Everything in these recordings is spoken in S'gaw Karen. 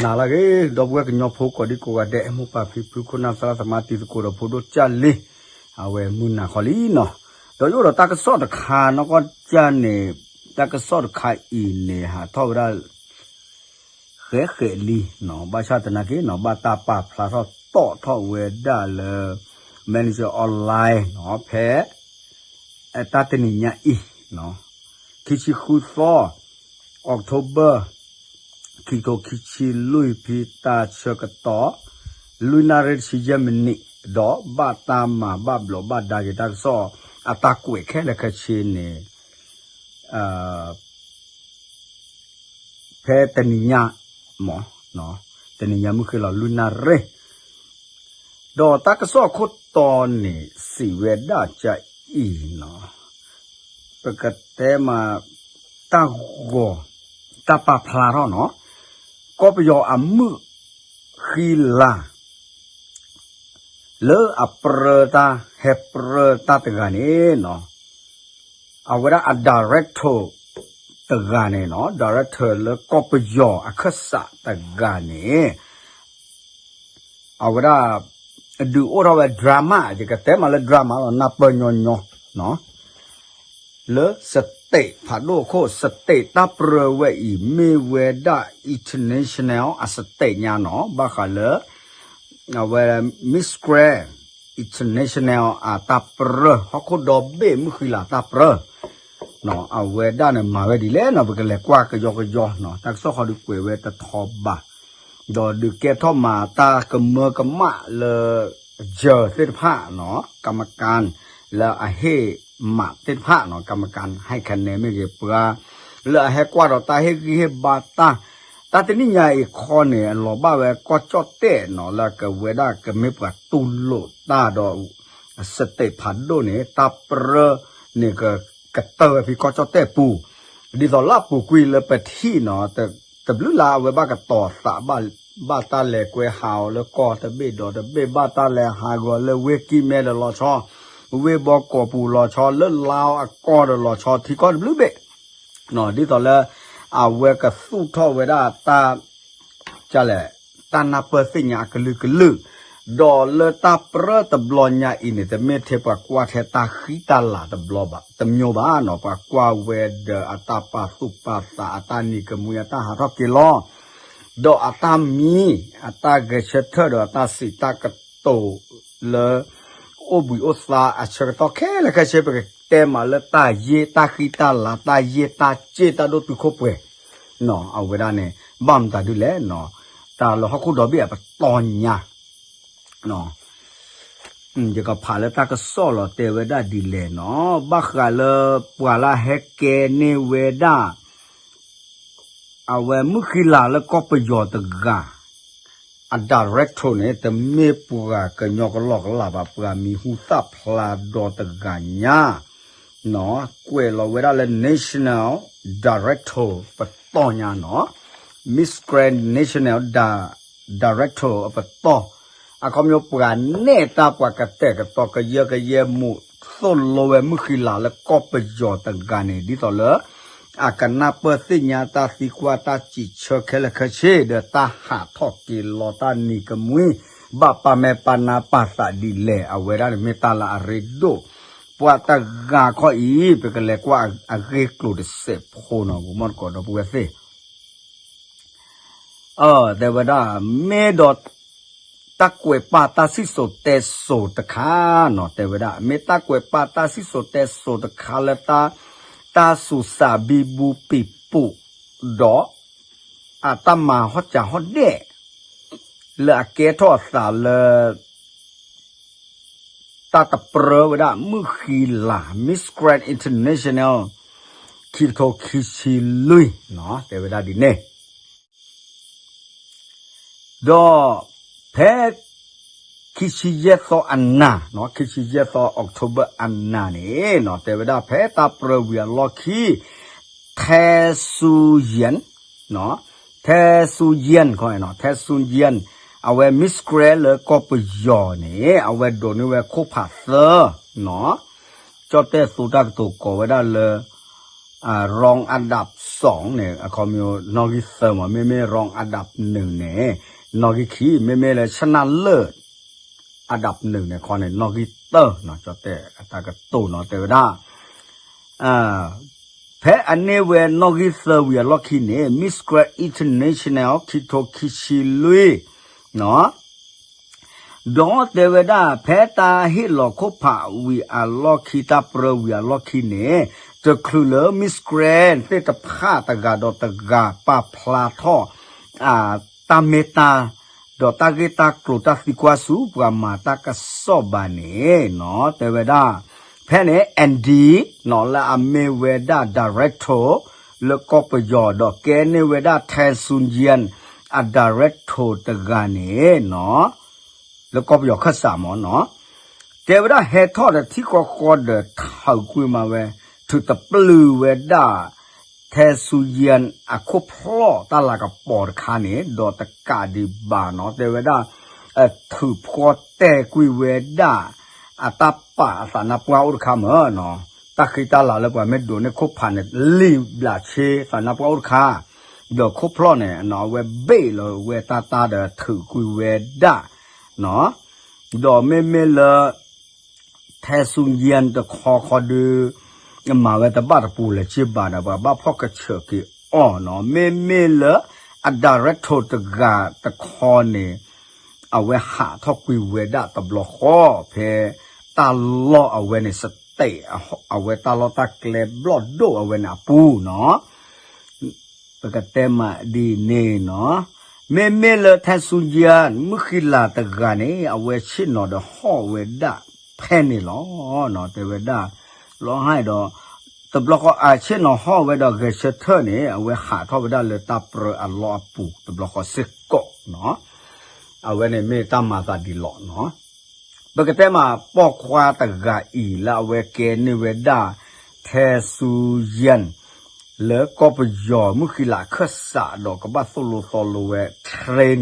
နၤလၢအဂ့ၤ ဒီပုၢ်ဝဲၢ်ကညီဖိကိးဒံကိးဂၤဒဲး မိၢ်ပၢ်ဖံဖု ခိၣ်နၢ်သရၣ်သမါ တံၤသကိးဒီးဖိဒိၣ်ကၢ်လံ, အဝဲမုၢ်နၤခီလံနီၤ, ဒီးယအိၣ်ဒီးတၢ်ကစီၣ်တခါနီၢ်ကီၢ်ကၢ်န့ၣ်, တၢ်ကစီၣ်တခါအံၤန့ၣ် ဟးထီၣ်ဝဲဒၣ် ဃဲးဃဲးလံနီၤ, ဘၣ်ဆၣ်သနာ်က့နီၤ ဘၣ်တၢ်ပာ်ဖျါထီၣ်တီၣ်ထီၣ်ဝဲဒၣ်လၢ Malaysia Online နီၤ, ဖဲ တၢ်တနံၤညါအံၤနီၤ, ခံဆံဃုသီ October ခံကထိခံဆံလွံၢ် ဖဲတၢ်ဆၢကတီၢ် လွံၢ်နၣ်ရံၣ်တဆံယဲၢ်မံးနံး, ဒီးဘၣ်တၢ်မၤဘၣ်ဘျီးဘၣ်ဒါက့ၤတၢ်ကစီၣ် အတၢ်ကွဲးခဲလၢာ်ခဲဆ့န့ၣ် ဖဲတနံၤညါ မ့ၢ် တနံၤညါမုၢ်ဃ့လီၤလွံၢ်နၣ်ရံၣ်, ဒီးတၢ်ကစီၣ်အခိၣ်တီန့ၣ် စံးဝဲဒၣ်ကအံၤနီၤ, ပကတဲမး တၢ်ဂီၤ တၢ်ပာ်ဖျါထီၣ်နီၤ, ကီၢ်ပယီၤအမုၣ်ဃံလၤ လၢအပြၢတၢ် ဟဲပြၢတၢ်တဂၤန့ၣ်နီၤ, အဝဲဒၣ်အ director တဂၤန့ၣ်နီၤ, director လၢကီၢ်ပယီၤအခၢၣ်စးတဂၤန့ၣ် အဝဲဒၣ် ဒုးအိၣ်ထီၣ်ဝဲ drama, ယကတဲမးလၢ drama လီၤ နၢ်ပၢၢ်ညီညီ လၢ state ဖးဒိၣ်အခိၣ် state တၢ်ပြၢဝဲအံၤ မ့ၢ်ဝဲဒၣ် international အ state ညါနီၤ, ဘၣ်ဃးလၢ အဝဲ Miss Grand International အတၢ်ပြၢ ဟီၣ်ခိၣ်ဒီဘ့ၣ်မုၣ်ဃံလၤတၢ်ပြၢ အဝဲဒၣ်န့ၣ်မၤဝဲဒ်လဲၣ်နီၤ, ပကလဲၤကွၢ်ကယီကယီနီၤ, တၢ်ကစီၣ်ဃီဒုးကွဲးဝဲတထီဘး, ဒီးဒုးကဲထီၣ်မၤတၢ်ကမၢကမၣ်လၢ ယၢၤသ့ၣ်တဖၣ်နီၤ, ကမကၣ် လၢအဟ့ၣ်မးသ့ၣ်တဖၣ်နီၤ, ကမကၣ် ဟဲခနဲမ့ၢ်ဂ့ၤ ပှၤလၢအဟဲကွၢ်ဒီးတၢ်ဟ့ၣ်ဂံၢ်ဟ့ၣ်ဘါတၢ်, တၢ်တနံၣ်ညါအံၤခီန့ၣ် အလီၤဘၣ်ဝဲကီၢ်ကၠီၣ်တဲၣ်နီၤ, လၢကဝဲဒၣ်ကမ့ၢ်ပှၤတူၢ်လိာ်တၢ်ဒီး state ဖးဒိၣ်န့ၣ် တၢ်ပြၢန့ၣ် ကကတၢၢ်ဝဲဖဲကီၢ်ကၠီၣ်တဲၣ်ပူၤ, ဒ်သိးလၢအပူၤကွံာ်လၢပထံၣ်နီၤ, တဘျုးလၢအဝဲဘၣ်ကတီၤသး ဘၣ်တၢ်လဲၤကွဲဟးအီၤလၢကီၢ်တဘ့ၣ်ဒီးတဘ့ၣ်, ဘၣ်တၢ်လဲၤဟးဂီၤလၢဝ့ၢ်ကံၢ်မဲဒီးလီၤဆီ, ဝ့ၢ်ဘီကီးပူၤလီၤဆီ, လၢလါအကီၢ်ဒီးလီၤဆီ, ထံကီၢ်တဘျုးဘ့ၣ် ဒ်သိးလၢ အဝဲကသူၣ်ထီၣ်ဝဲဒၣ်တၢ် လဲၣ်, တၢ်နၢ်ပၢၢ်သ့ၣ်ညါအကလုာ်ကလုာ်, ဒီးလၢတၢ်ပြၢတဘျီညါအံၤန့ၣ် တမ့ၢ်ထဲပှၤကွၢ်ထဲတၢ်ဃံတၢ်လၤတဘျီဘၣ်, တမျိုးဘၣ်နီၤ, ပှၤကွၢ်ဝဲဒီးအတၢ်ပာ်သူၣ်ပာ်သး အတၢ်နံၤကမှံ အတၢ်ဟးထီၣ်က့ၤလီၤ ဒီးအတၢ်မံ အတၢ်ဂဲၤဆၢထၢၣ်ဒီးအတၢ်စံးတၢ်ကတိၤလၢ အိၣ်ဘှံးအိၣ်သါအဆၢကတီၢ်ခဲလၢာ်ခဲဆ့ ပကတဲမးလၢတၢ်ယ့ၢ်တၢ်ဃံတၢ်လၤ တၢ်ယ့ၢ်တၢ်စ့ၢ်တၢ်ဒိၣ်တုာ်ခိၣ်ပှဲၤ အဝဲဒၣ်န့ၣ် ဘၣ်မတၤဒ်လဲၣ်နီၤ, တၢ်လၢဟီၣ်ခိၣ်ဒီဘ့ၣ်အပတီၢ်ညါ ယကဖးလၢတၢ်ကစီၣ်လီၤတဲဝဲဒၣ်ဒ်လဲၣ်နီၤ, ဘၣ်ဃးလၢပှၤလၢအဟဲကဲန့ၢ်ဝဲဒၣ် အဝဲမုၣ်ဃံလၤလၢကီၢ်ပယီၤတဂၤ အ director န့ၣ် တမ့ၢ်ပှၤကညီကလီကလးဘၣ်, ပှၤမံၤဟူသၣ်ဖျါဒီတဂၤညါ ကွဲးလီၤဝဲဒၣ်လၢ national director ပတီၢ်ညါနီၤ, Miss Grand National Director အပတီၢ်, အခီပညီပှၤနဲၣ်တၢ်ပှၤကတဲာ်ကတီၤကယၢကယဲမူး သိၣ်လိဝဲမုၣ်ဃံလၤလၢကီၢ်ပယီၤတဂၤန့ၣ် ဒ်သိးလၢ အကနၢ်ပၢၢ်သ့ၣ်ညါတၢ်သံကွၢ်တၢ်စံးဆၢခဲလၢာ်ခဲဆ့ ဒီးတၢ်ဟးထီၣ်က့ၤလီၤတၢ်နံၤကမှံ ဘၣ်ပာ်မဲာ်ပာ်နါပာ်သးဒ်လဲၣ် အဝဲဒၣ်န့ၣ်မ့ၢ်တၢ်လၢအရ့ဒိၣ်, ပှၤတဂၤခီအံၤ ပကလဲၤကွၢ်အဂ့ၢ်ကျိၤတစဲးဖိနီၤ ဂီၤမီၢ်တကိးဒီပုၢ်ဝဲၢ်သ့ၣ် တဲဝဲဒၣ် မ့ၢ်ဒီး တၢ်ကွဲးပာ်တၢ်စံၣ်စိၤတဲစိၤတခါနီၤ, တဲဝဲဒၣ် မ့ၢ်တၢ်ကွဲးပာ်တၢ်စံၣ်စိၤတဲစိၤတခါလၢတၢ် တၢ်စူၤစးဘံဘူပံၤပူၤ ဒီး အတၢ်မၤဟီၣ်စးဟီၣ်ဒဲး လၢအကဲထီၣ်အသးလၢ တၢ်တပြၢဝဲဒၣ်မုၣ်ဃံလၤ Miss Grand International ခံကထိခံဆံလွံၢ်နီၤ, တဲဝဲဒၣ်ဒ်န့ၣ် ဒီးဖဲ ခံဆံယဲၢ်သီအနၤ, ခံဆံယဲၢ်သီ October အနၤန့ၣ်နီၤ, တဲဝဲဒၣ် ဖဲတၢ်ပြၢဝံၤအလီၢ်ခံ ထဲဆူယၣ် ထဲဆူယၣ် ထဲဆူယၣ် အဝဲ Miss Grand လၢကီၢ်ပယီၤန့ၣ် အဝဲဒိးန့ၢ်ဝဲခိၣ်ဖးသၢနီၤ, ကၠီၣ်တဲၣ်သိတၢ်ကတိၤကိးဝဲဒၣ်လၢ run-up Stone န့ၣ် အခီပညီနီၣ်ဂံၢ်သၢမး, မ့မ့ၢ် Rome အဒၣ်ပနုာ်န့ၣ် နီၣ်ဂံၢ်ခံ, မ့မ့ၢ်လၢ China လၢ အဒၣ်ပနုာ်န့ၣ်ခီန့ၣ် နီၣ်ဂံၢ်တၢ, ကၠီတဲအတၢ်ကတိၤနီၤ တဲဝဲဒၣ် ဖဲအန့ၢ်ဝဲနီၣ်ဂံၢ်သၢဝံၤအလီၢ်ခံန့ၣ် Miss Grand International ခံထိခံဆံလွံၢ် ဒီးတဲဝဲဒၣ် ဖဲတၢ်ဟ့ၣ်လီၤခိၣ်ဖးဝံၤအလီၢ်ခံ တၢ်ပြၢဝံၤအလီၢ်ခံန့ၣ် တချုးလၢ Miss Grand သ့ၣ်တဖၣ်တဂၤဒီးတဂၤပာ်ဖျါထီၣ် တၢ်မ့ၢ်တၢ် ဒီးတၢ်ဂ့ၢ်တၢ်ကျိၤတၢ်သံကွၢ်ဆူပှၤမၤတၢ်ကစီၣ်ဘၣ်န့ၣ်နီၤ တဲဝဲဒၣ် ဖဲန့ၣ် Andy နီၤ လၢအမ့ၢ်ဝဲဒၣ် director လၢကီၢ်ပယီၤ ဒီးကဲန့ၢ်ဝဲဒၣ် Tan Soo Yan အ director တဂၤန့ၣ်နီၤ လၢကီၢ်ပယီၤခၢၣ်စးမ့ၢ်နီၤ တဲဝဲဒၣ်ဟဲထီၣ်ဒီးထံဃီဃီဒီးထုးကွံာ်မးဝဲ ထုးတပျုာ်ဝဲဒၣ် Tan Soo Yan အခိၣ်ဖျီၣ်တၢ်လၤကပီၤတခါန့ၣ် ဒီးတကးဒံးဘၣ်နီၤ တဲဝဲဒၣ် ထုးဖှီတဲာ်ကွံာ်ဝဲဒၣ် အတၢ်ပာ်အသးနါပှၢ်အိၣ်တခါမ့ၢ်နီၤ တၢ်ဃံတၢ်လၤလၢပှၤမ့ၢ်ဒိးန့ၢ်ခိၣ်ဖးန့ၣ် လံာ်ဘျးဆ့သးနါပှၢ်အိၣ်တခါ ဒီးခိၣ်ဖျီၣ်န့ၣ်နီၤ အဝဲဘ့ၣ်လီၤဝဲတၢ်တၢ်ဒီးထုးကွံာ်ဝဲဒၣ်နီၤ ဒီးမ့မ့ၢ်လၢ Tan Soo Yan တခီခီဒုး မၤဝဲတဘၣ်တပူၤလၢၤက့ဘၣ်ဒီး ပှၤဘၣ်ဖီၣ်ကဆၢးက့ၤအီၤနီၤ မ့မ့ၢ်လၢအ director တဂၤတခီန့ၣ် အဝဲဟးထီၣ်ကွံာ်ဝဲဒၣ်တဘျီဃီ ဖဲတၢ်လီၢ်အဝဲန့ၣ် state အဝဲတၢ်လီၢ်တၢ်ကျဲဘျီၣ်ဒိၣ်အဝဲန့ၣ်အပူၤနီၤ ပကတဲမးဒ်န့ၣ်နီၤ မ့မ့ၢ်လၢ Tan Soo Yan မုၣ်ဃံလၤတဂၤန့ၣ် အဝဲဆ့ၣ်နီၤဒီးဟီၣ်ဝဲဒၣ်ဖဲန့ၣ်လီၤ. တဲဝဲဒၣ် လီၤဟါဒီး တဘျီဃီအဆ့ၣ်နီၤဟီၣ်ဝဲဒီး ဂဲၤဆၢထၢၣ်န့ၣ် အဝဲဟးထီၣ်ဝဲဒၣ်လၢတၢ်ပြၢအလီၢ်အပူၤတဘျီဃီစ့ၢ်ကီးနီၤ အဝဲန့ၣ်မ့ၢ်တၢ်မၤသးဒ်လီၤနီၤ ပကတဲမး ပိာ်ခွါတဂၤအံၤ လၢအဝဲကဲန့ၢ်ဝဲဒၣ် Tan Soo Yan လၢကီၢ်ပယီၤမုၣ်ဃံလၤခၢၣ်စးဒီးကဘၣ်သိၣ်လိသီလိဝဲ train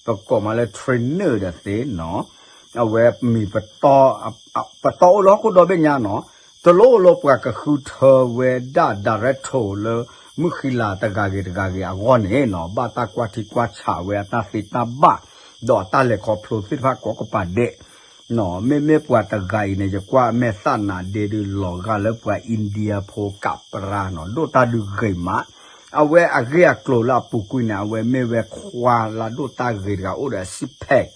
ပကိးမးလၢ trainer ဒီးသ့နီၤ အဝဲမံၤပတီၢ်အိၣ်လၢဟီၣ်ခိၣ်ဒီဘ့ၣ်ညါနီၤ တလိၣ်လၢပှၤကဃုထၢဝဲဒၣ် director လၢမုၣ်ဃံလၤတဂၤဂ့ၤတဂၤဂ့ၤအဂီၢ်န့ၣ်နီၤ ဘၣ်တၢ်ကွၢ်ထံကွၢ်ဆးဝဲအတၢ်သ့တၢ်ဘၣ် ဒီးအတၢ်လဲၤခီဖျိသ့ၣ်တဖၣ်ကိးကပၤဒဲး မ့မ့ၢ်ပှၤတဂၤအံၤန့ၣ် ယကွၢ်မဲာ်သၣ်နးဒ့ဒုးလီၤဂာ်လၢပှၤ India ဖိကးပြါနီၤ ဒိၣ်တၢ်ဒုးဂ့ၤမး အဝဲအဂ့ၢ်အကျိၤလၢအပူၤကွံာ်န့ၣ် အဝဲမ့ၢ်ဝဲခွါလၢဒိၣ်တၢ်ဂ့ၤတဂၤ အိၣ်ဒီးအ six pack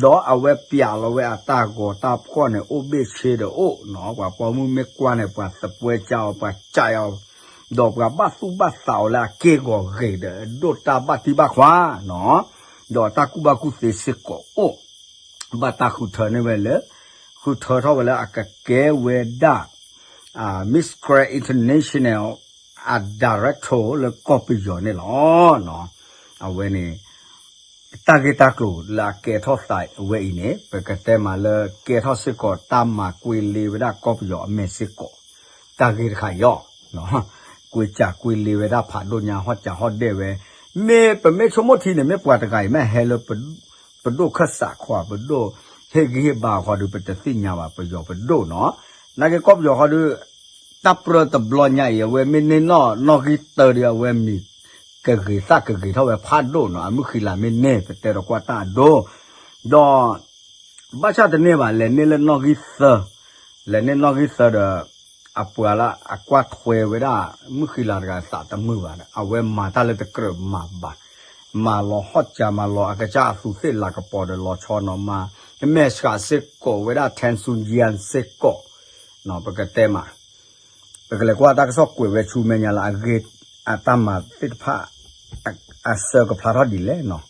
ဒီးအဝဲပျးလီၤဝဲအတၢ်ဂီၤတၢ်ဖှီၣ်န့ၣ် အိၣ်ဘ့ၣ်ဆ့ဒီးအိၣ်နီၤ ပှၤပိာ်မုၣ်မ့ၢ်ကွၢ်န့ၣ် ပှၤသပှဲကၠးအီၤ ပှၤကၠးအီၤ ဒီးပှၤဘၣ်သူၣ်ဘၣ်သးအီၤလၢအက့ၢ်ဂီၤဂ့ၤဒီး ဒိၣ်တၢ်ဘၣ်တံၢ်ဘၣ်ခွါနီၤ ဒီးတၢ်ကူၣ်ဘၣ်ကူၣ်သ့စ့ၢ်ကီးအိၣ် ဘၣ်တၢ်ဃုထၢန့ၢ်ဝဲလၢ ဃုထၢထီၣ်ဝဲလၢအကကဲဝဲဒၣ် Miss Grand International အ director လၢကီၢ်ပယီၤန့ၣ်လီၤ. အဝဲန့ၣ် တၢ်ဂ့ၢ်တၢ်ကျိၤလၢအကဲထီၣ်သးဝဲအံၤန့ၣ် ပကတဲမးလၢကဲထီၣ်စ့ၢ်ကီးတၢ်မၤကွံာ်လ့ဝဲဒၣ်ကီၢ်ပယီၤအမဲာ်စ့ၢ်ကီး တၢ်ဂ့ၢ်တခါအံၤ ကွံာ်စၢ်ကွံာ်လ့ဝဲဒၣ်ဖးဒိၣ်ညါ ဟီၣ်စၢ်ဟီၣ်ဒဲၣ်ဝဲ မ့ၢ်ပမ့ၢ်ဆိကမိၣ်ထံန့ၣ် မ့ၢ်ပှၤတဂၤအံၤ မ့ၢ်ဟဲလၢ ပဒိၣ်ခၢၣ်စးခီ ပဒိၣ်ဟ့ၣ်ဂံၢ်ဟ့ၣ်ဘါခီဒုး ပတသ့ၣ်ညါဘၣ်ပယီၤပဒိၣ်နီၤ နာ်က့ကီၢ်ပယီၤခီဒုး တၢ်ပြၢတဘျီညါအံၤ အဝဲမ့ၢ်န့ၢ်နီၣ်ဂံၢ်တၢဒီး အဝဲမံၤကဂ့ၤသၣ်ကဂ့ၤထီၣ်ဝဲဖးဒိၣ်နီၤ အမုၢ်ဃံလၤမ့ၢ်န့ၢ် ပတဲဒီးကွၢ်တၢ်အဒိ ဒီး ဘၣ်ဆၣ်တန့ၢ်ဘၣ် လဲၤန့ၢ်လၢနီၣ်ဂံၢ်သၢ လဲၤန့ၢ်နီၣ်ဂံၢ်သၢဒီး အပှၤလၢအကွၢ်ထွဲဝဲဒၣ် မုၢ်ဃံလၤတဂၤသးတမုာ်ဘၣ် အဝဲမၤတၢ်လၢတကြၢးမၤဘၣ် မၤလီၤဟီၣ်စၢ်မၤလီၤအကစၢ်အသူးသ့ၣ်လၤကပီၤဒီးလီၤဆီနီၤ မၤမဲာ်ဆှးစ့ၢ်ကီးဝဲဒၣ် Tan Soo Yan စ့ၢ်ကီး ပကတဲမး ပကလဲၤကွၢ်တၢ်ကစီၣ်ကွဲးဝဲဆူမဲာ်ညါလၢအဂ့ၢ် အတၢ်မၤသ့ၣ်တဖၣ် အဆၢကဖျါထီၣ်ဒ်လဲၣ်နီၤ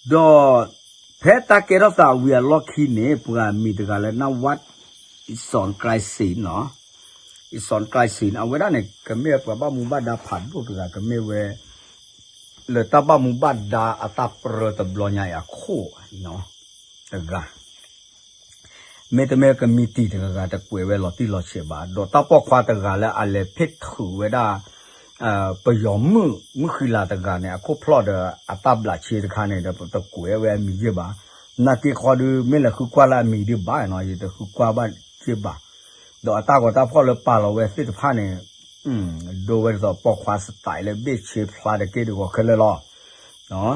ဒီး ဖဲတၢ်ကဲထီၣ်သးဝံၤအလီၢ်ခံန့ၣ် ပှၤမံၤတဂၤလၢ နဝ်း အံၣ်စွန်ကျဲစံနီၤ အံၣ်စွန်ကျဲစံ အဝဲဒၣ်န့ၣ် ကမ့ၢ်ပှၤဘၣ်မူဘၣ်ဒါဖးဒိၣ်တဂၤ ကမ့ၢ်ဝဲ လၢတၢ်ဘၣ်မူဘၣ်ဒါအတၢ်ပြၢတဘျီညါအံၤအခိၣ်နီၤ တဂၤ မ့တမ့ၢ်ကမံၤတံာ်တဂၤဂၤတကွဲးဝဲလီၤတံၢ်လီၤဆဲးဘၣ် ဒီးတၢ်ပိာ်ခွါတဂၤလၢအလဲၤဖ့ၣ်ထုးဝဲဒၣ် ပယီၤမုၣ် မုၣ်ဃံလၤတဂၤန့ၣ် အခိၣ်ဖျီၣ်ဒီးအတၢ်ဘျးဆ့တခါန့ၣ်ဒီး ပတကွဲးဝဲအမံၤယ့ၢ်ဘၣ် နာ်က့ခီဒုး မ့ၢ်လဲၤဃုကွၢ်လၢအမံၤဒုးဘၣ်နီၤ ယတဃုကွၢ်ဘၣ်ယ့ၢ်ဘၣ် ဒီးအတၢ်ဂီၤတၢ်ဖှီၣ်လၢပာ်လီၤဝဲသ့ၣ်တဖၣ်န့ၣ် ဒိဝဲဒ်သိးပိာ်ခွါ style လၢဘ့ၣ်ဆ့ဖျါတက့ၢ်တဂီၤခဲလၢာ်လီၤ.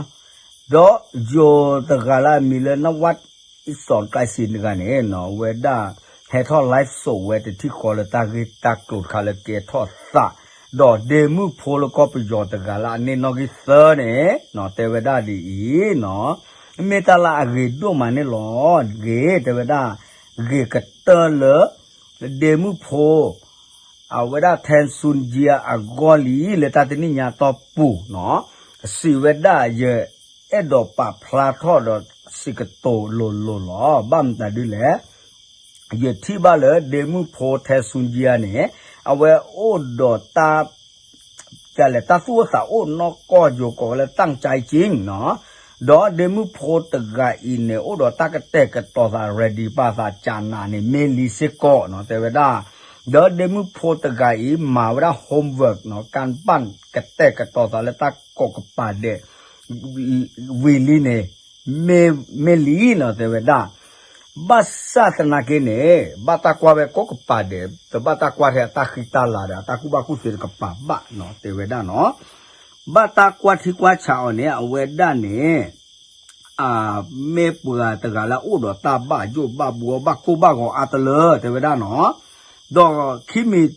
ဒီးယိၤတဂၤလၢအမံၤလၢ နဝး အံၣ်စီၣ်ကျါစံးတဂၤန့ၣ် အဝဲဒၣ် ဟဲထီၣ် live show ဝဲတထံၣ်ဃီလၢတၢ်ဂ့ၢ်တၢ်ကျိၤတခါလၢကဲထီၣ်သး, ဒီးဒ့မုၣ်ဖိလၢကီၢ်ပယီၤတဂၤလၢအန့ၢ်နီၣ်ဂံၢ်သၢန့ၣ် တဲဝဲဒၣ်ဒ်အံၤ, မ့ၢ်တၢ်လၢအဂ့ၤဒိၣ်မးန့ၣ်လီၤ. ဂ့ၤ တဲဝဲဒၣ် ဂ့ၤကတၢၢ်လၢ ဒ့မုၣ်ဖိ အဝဲဒၣ် ထဲဆူကၠံ အဂီၢ်လံ လၢတၢ်တနံၣ်ညါတီၢ်ပူၤန့ၣ် စံးဝဲဒၣ် ယအဲၣ်ဒိးပာ်ဖျါထီၣ်ဒီးစံးကတိၤလိၤလိၤလီၤ. ဘၣ်မတၤဒ်လဲၣ်, ယထံၣ်ဘၣ်လၢဒ့မုၣ်ဖိ ထဲဆူကၠံန့ၣ် အဝဲအိၣ်ဒီးတၢ် ကလဲၣ် တၢ်သူၣ်အိၣ်သးအိၣ်နီၢ်ကီၢ်ယိၤကိးဝဲလၢ တၢ်ကၠဲကၠံန့ၣ်, ဒီးဒ့မုၣ်ဖိတဂၤအံၤန့ၣ် အိၣ်ဒီးတၢ်ကတဲာ်ကတီၤသး ready ပာ်သးကနးန့ၣ် မ့ၢ်လံစ့ၢ်ကီးန့ၣ် တဲဝဲဒၣ်, ဒီးဒ့မုၣ်ဖိတဂၤအံၤ မၤဝဲဒၣ် homework န့ၣ် ကၣ်ပၣ် ကတဲာ်ကတီၤသးလၢတၢ်ကိးကပၤဒဲး ဝံၤလံန့ၣ် မ့ၢ်လံန့ၣ် တဲဝဲဒၣ်, ဘၣ်ဆၣ်သနာ်က့န့ၣ် ဘၣ်တၢ်ကွၢ်ဝဲကိးကပၤဒဲး တဘၣ်တၢ်ကွၢ်ထဲအတၢ်ဃံတၢ်လၤဒီး အတၢ်ကူၣ်ဘၣ်ကူၣ်သ့တကပၤဘၣ်န့ၣ် တဲဝဲဒၣ်န့ၣ်, ဘၣ်တၢ်ကွၢ်ထံကွၢ်ဆးအီၤန့ၣ် အဝဲဒၣ်န့ၣ် မ့ၢ်ပှၤတဂၤလၢအအိၣ်ဒီးတၢ်ဘၣ်ယိၣ်ဘၣ်ဘှီဘၣ်ကိၢ်ဘၣ်ဂီၤအါတလၢ တဲဝဲဒၣ်န့ၣ်, ဒီးခံမံၤ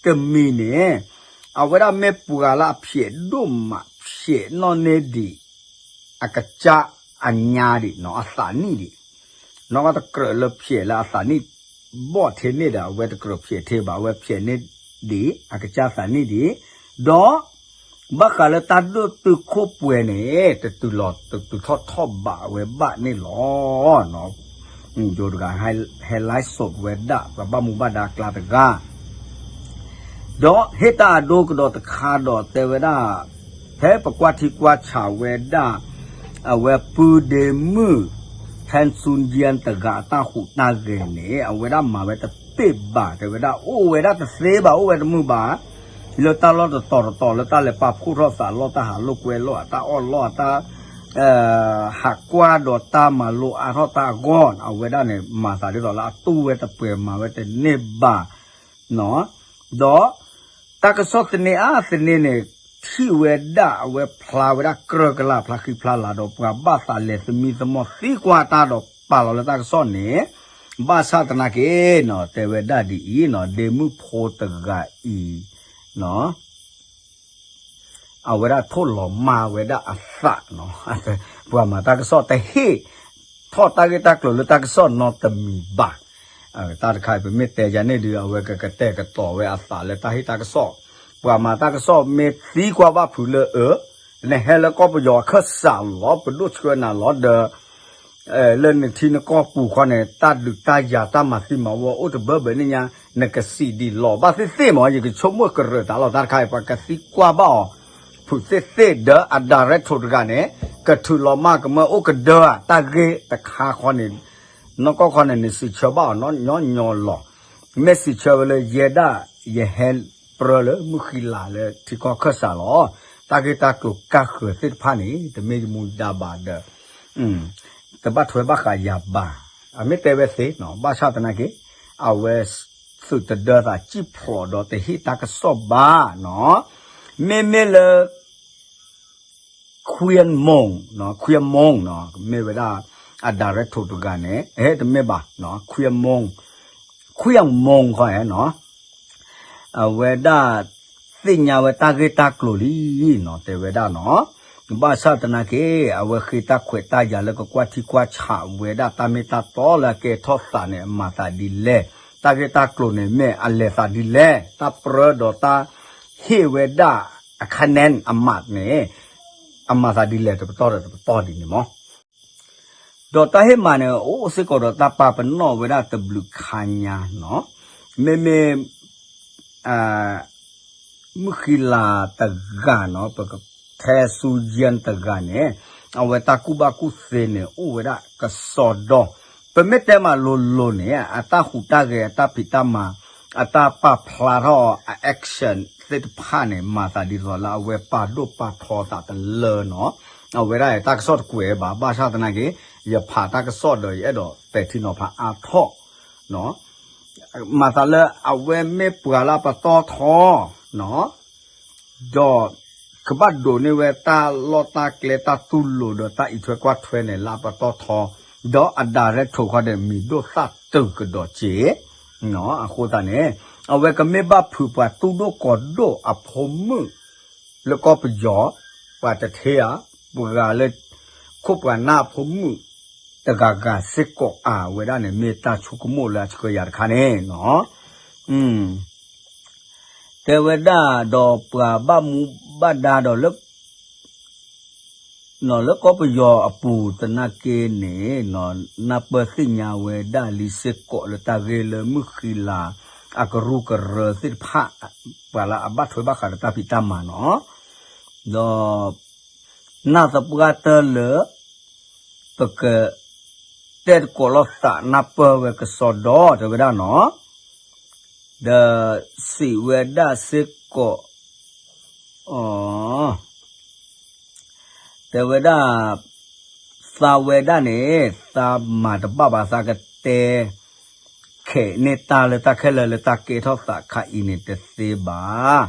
တမံၤန့ၣ် အဝဲဒၣ်မ့ၢ်ပှၤလၢအဖျဲးဒိၣ်မး ဖျဲးနီၣ်န့ၢ်ဒံး အကစၢ်အညါဒံးန့ၣ် အသးနံၣ်ဒံး, နီၢ်ကီၢ်တကြၢးလၢဖျဲးလၢအသးနံၣ် ဘီၣ်ထဲန့ၣ်ဒီး အဝဲတကြၢးဖျဲးထဲဘၣ် အဝဲဖျဲးန့ၢ်ဒံး အကစၢ်သးနံၣ်ဒံး, ဒီး ဘၣ်ဃးလၢတၢ်ဒိၣ်တုာ်ခိၣ်ပှဲၤန့ၣ် တတုၤလီၤတတုၤထီၣ်ထီၣ်ဘးဝဲဘၣ်န့ၣ်လီၤ. ယိၤတဂၤ ဟဲ live show ဝဲဒၣ် ပှၤဘၣ်မူဘၣ်ဒါအကျါတဂၤ ဒီးဟ့ၣ်တၢ်အဒိကဒီးတခါဒီးတဲဝဲဒၣ်, ဖဲပကွၢ်ထံကွၢ်ဆးဝဲဒၣ် အဝဲပုၢ်ဒ့မုၣ် ထဲဆူကၠံ တဂၤအတၢ်ဟူးတၢ်ဂဲၤန့ၣ် အဝဲဒၣ်မၤဝဲတပ့ၢ်ဘၣ် တဲဝဲဒၣ် အိၣ်ဝဲဒၣ်တသ့ဘၣ် အိၣ်ဝဲတမုာ်ဘၣ် လၢတၢ်လီၢ်တတီၤတတီၤ လၢတၢ်လဲၤပာ်ဖှိၣ်ထီၣ်သးလီၢ် တၢ်ဟးလိာ်ကွဲလီၢ် တၢ်အီၣ်လီၢ် တၢ် ဟးကွၢ်ဒီးတၢ်မၤလိအါထီၣ်တၢ်အဂီၢ် အဝဲဒၣ်န့ၣ် မၤသးဒ်သိးလၢအတူၢ်ဝဲတပှဲၤ မၤဝဲတန့ၢ်ဘၣ် ဒီးတၢ်ကစီၣ်သန့အါသန့န့ၣ် ထံၣ်ဝဲဒၣ်အဝဲဖျါဝဲဒၣ်ကြၢးကလၢ် ဖျါဃံဖျါလၤဒီး ပှၤဘၣ်သးလဲၤသမံသမိးသံကွၢ်တၢ်ဒီး ပာ်လီၤလၢတၢ်ကစီၣ်န့ၣ် ဘၣ်ဆၣ်သနာ်က့န့ၣ် တဲဝဲဒၣ်ဒ်အံၤန့ၣ် ဒ့မုၣ်ဖိတဂၤအံၤ အဝဲဒၣ်ထိၣ်လီၤမၢ်ဝဲဒၣ်အသးန့ၣ် ပှၤမၤတၢ်ကစီၣ်တဟ့ၣ်ထီၣ်တၢ်ဂ့ၢ်တၢ်ကျိၤလၢတၢ်ကစီၣ်နီတမံၤဘၣ်. တၢ်တခါအံၤ ပမ့ၢ်တဲယၤန့ၣ်ဒီး အဝဲကကတဲာ်ကတီၤဝဲအသးလၢတၢ်ဟ့ၣ်တၢ်ကစီၣ်, ပှၤမၤတၢ်ကစီၣ်မ့ၢ်သံကွၢ်ဘၣ်ဖုးလၢအၢ နဟဲလၢကီၢ်ပယီၤအခၢၣ်စးလီၤ ပဒိၣ်ဆှၢနၤလီၤဒီး လၢနထံနကီၢ်ပူၤခီန့ၣ် တၢ်ဒုးတၢ်ယၤတၢ်မၤသံမၤဝီအိၣ်တဘၢဘၢန့ၣ်ညါ နကစံးဒံးလီၤဘၣ်သ့ၣ်သ့ၣ်မး ယကဆိကမိၣ်ကရၢးတၢ်လီၤ တၢ်တခါအံၤ ပှၤကသံကွၢ်ဘၣ်အီၤ ဖုးသ့ၣ်သ့ၣ်ဒီးအ director တဂၤန့ၣ် ကထုးလီၤမၢ်ကမၢအိၣ်ကဒၢဧါ တၢ်ဂ့ၢ်တခါခီန့ၣ် နီၢ်ကီၢ်ခီန့ၣ် နစံးဆၢဘၣ်အီၤညီညီလီၤ. မ့ၢ်စံးဆၢဝဲလၢယဲဒၣ် ယဟဲပြၢလၢမုၢ်ဃံလၤလၢထံကီၢ်ခၢၣ်စးလီၤ. တၢ်ဂ့ၢ်တၢ်ကျိၤကၢ်ဃၢၤသ့ၣ်တဖၣ်န့ၣ် တမ့ၢ်ယမူဒါဘၣ်ဒီး တဘၣ်ထွဲဘၣ်ဃးယၤဘၣ်. အမ့ၢ်တဲဝဲသ့နီၤ ဘၣ်ဆၣ်သနာ်က့ အဝဲသုးတဒၢသးစံၣ်ဖျိးဒီးတဟ့ၣ်တၢ်ကစီၣ်ဘၣ်နီၤ. မ့မ့ၢ်လၢ ခွံမုၢ်နီၤ ခွံမုၢ်နီၤ မ့ၢ်ဝဲဒၣ် အ director တဂၤန့ၣ် ဟဲတမ့ၢ်ဘၣ်နီၤ ခွံမုၢ် ခွံမုၢ်ခီနီၤ အဝဲဒၣ်သ့ၣ်ညါဝဲတၢ်ဂ့ၢ်တၢ်ကျိၤလံနီၤ တဲဝဲဒၣ်နီၤ. ဘၣ်ဆၣ်သနာ်က့ အဝဲဃ့တၢ်ခွဲးတၢ်ယာ်လၢကကွၢ်ထံကွၢ်ဆးဝဲဒၣ်တၢ်မ့ၢ်တၢ်တီလၢအကဲထီၣ်သးန့ၣ် အမၤသးဒ်လဲၣ် တၢ်ဂ့ၢ်တၢ်ကျိၤန့ၣ်မ့ၢ်အလဲၤသးဒ်လဲၣ် တၢ်ပြၢဒီးတၢ်ဟ့ၣ်ဝဲဒၣ်အခါန့ၣ် အမးန့ၣ် အမၤသးဒ်လဲၣ်တပတီၢ်ဒီးတပတီၢ်ဒ်န့ၣ်မး ဒီးတၢ်ဟ့ၣ်မးန့ၣ် အိၣ်စ့ၢ်ကီးဒီးတၢ်ပာ်ပနီၣ်ဝဲဒၣ်တဘျုးခါညါနီၤ. မ့မ့ၢ် မုၢ်ဃံလၤတဂၤနီၤ ပကထဲဆူယဲၢ်တဂၤန့ၣ် အဝဲတၢ်ကူၣ်ဘၣ်ကူၣ်သ့န့ၣ် အိၣ်ဝဲဒၣ်ကစီဒီ ပမ့ၢ်တဲမးလိၤလိၤန့ၣ် အတၢ်ဟူးတၢ်ဂဲၤ အတၢ်ဖံးတၢ်မၤ အတၢ်ပာ်ဖျါထီၣ်အ action သ့ၣ်တဖၣ်န့ၣ် မၤသးဒ်သိးလၢအဝဲပာ်ဒိၣ်ပာ်ထီသးတလၢနီၤ. အဝဲဒၣ်တၢ်ကစီၣ်တကွဲးဘၣ် ဘၣ်ဆၣ်သနာ်က့ ယဖးတၢ်ကစီၣ်ဒီးယအဲၣ်ဒိးပဲာ်ထံနီၤဖးအါထီၣ် မၤသးလၢအဝဲမ့ၢ်ပှၤလၢအပတီၢ်ထီ ဒီးကဘၣ်ဒိးန့ၢ်ဝဲတၢ်လီၢ်တၢ်ကျဲတၢ်တူၢ်လိာ်ဒီးတၢ်အံးထွဲကွၢ်ထွဲန့ၣ် လၢအပတီၢ်ထီ, ဒီးအ director ခီဒီးမံၤဒိၣ်သၣ်တုၤကဒီးက့ၤ, အဃိသတးန့ၣ် အဝဲကမ့ၢ်ဘၣ်ဖုးပှၤတူၢ်ဒိၣ်ကီၤဒိၣ်အဖိမုၣ် လၢကီၢ်ပယီၤ, ပှၤတထဲဧါ, ပှၤလၢ ခိၣ်ပှၤနၢ်အဖိမုၣ် တဂၤဂၤစ့ၢ်ကီးဧါ, အဝဲဒၣ်န့ၣ် မ့ၢ်တၢ်ဆိကမိၣ်လၢအဆှၢယၤတခါန့ၣ်နီၤ. တဲဝဲဒၣ်ဒီးပှၤဘၣ်မူဘၣ်ဒါဒီးလၢ လၢကီၢ်ပယီၤအပူၤသနာ်က့န့ၣ် နၢ်ပၢၢ်သ့ၣ်ညါဝဲဒၣ်လံစ့ၢ်ကီးလၢတၢ်ဂ့ၢ်လၢမုၢ်ဃံလၤ အကရူၢ်ကရၢသ့ၣ်တဖၣ် ပှၤလၢအဘၣ်ထွဲဘၣ်ဃးဒီးတၢ်ဖံးတၢ်မၤနီၤ. ဒီး နၢ်သပှၢ်တၢၢ်လၢ ပက တဲသကိးလိာ်သးနၢ်ပၢၢ်ဝဲကစီဒီ တဲဝဲဒၣ်နီၤ. ဒီးစံးဝဲဒၣ်စ့ၢ်ကီး တဲဝဲဒၣ် သးဝဲဒၣ်န့ၣ် သးမၤတဘၣ်ဘၣ် သးကတဲ ခဲးန့ၢ်တၢ်လၢတၢ်ခဲလၢာ်လၢတၢ်ကဲထီၣ်သးခါအံၤန့ၣ်တသ့ဘၣ်.